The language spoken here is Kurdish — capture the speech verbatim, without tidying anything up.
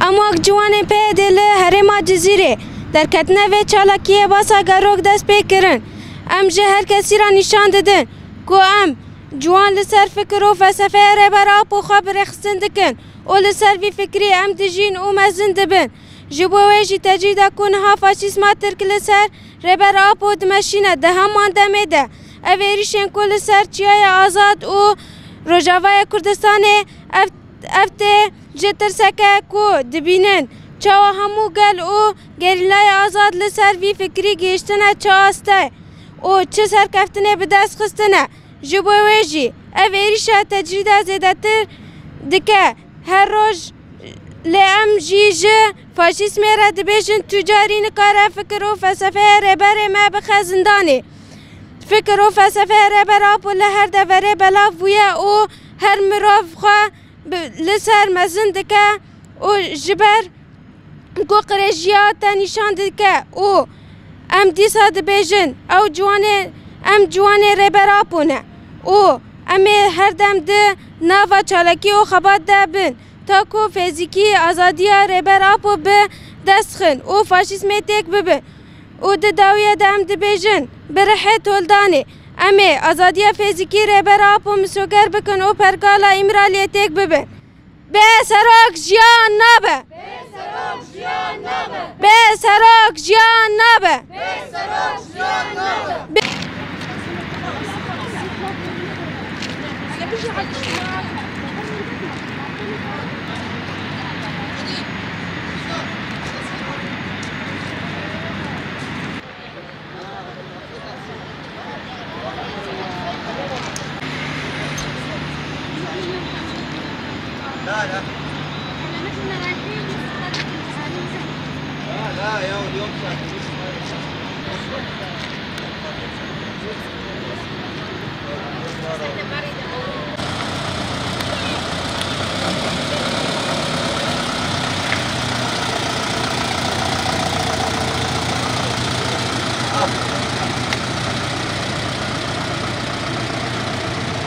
Em wek ciwanên P Y D'ê li herêma Cizîrê derketine vê çalakiyê basa gerok dest pê kirin. Em ji her kesî re nîşan didin ku em ciwan li ser fikir û felsefeya Rêber Apo xwe birêxistin dikin û li ser vî fikrî em dijîn û mezin dibin. Ji bo wê jî tecrîda ku niha faşîzma Tirk li ser Rêber Apo dimeşîne di heman demê de ev êrîşên ku li ser Çiyayê Azad û Rojavayê Kurdistanê ev, ev tê ji tirseke ku dibînin çawa hemû gel û gerîlayê azad li ser vî fikrî gihiştine çi astê û çi serkeftinê bi dest xistine. Ji bo wê jî ev êrîşa tecrîda zêdetir dike. Her roj lê em jî ji faşîzmê re dibêjin, tu carî nikare fikir û felsefeya rêberê me bixe zindanê. Fikir û felsefeya Rêber Apo li her deverê belav bûye û her mirov xwe bi, li ser mezin dike û ji ber ku qirêjiya te nîşan dike û em dîsa dibêjin, ew ciwanê, em ciwanê Rêber Apo ne û em ê her dem di nava çalakî û xebat de bin, ta ku fezîkî azadiya Rêber Apo bi dest xin û faşîzmê têk bibin. Û di dawiyê de em dibêjin, bi rihê toldanê, em ê azadiya fezîkî Rêber Apo misoger bikin û pergala Îmraliyê têk bibin. Bê serok jiyan nabe. Bê serok jiyan nabe. Bê serok jiyan nabe. Bê serok jiyan nabe. Bê- لا، لا. لا، لا، يا اليوم شاكرين.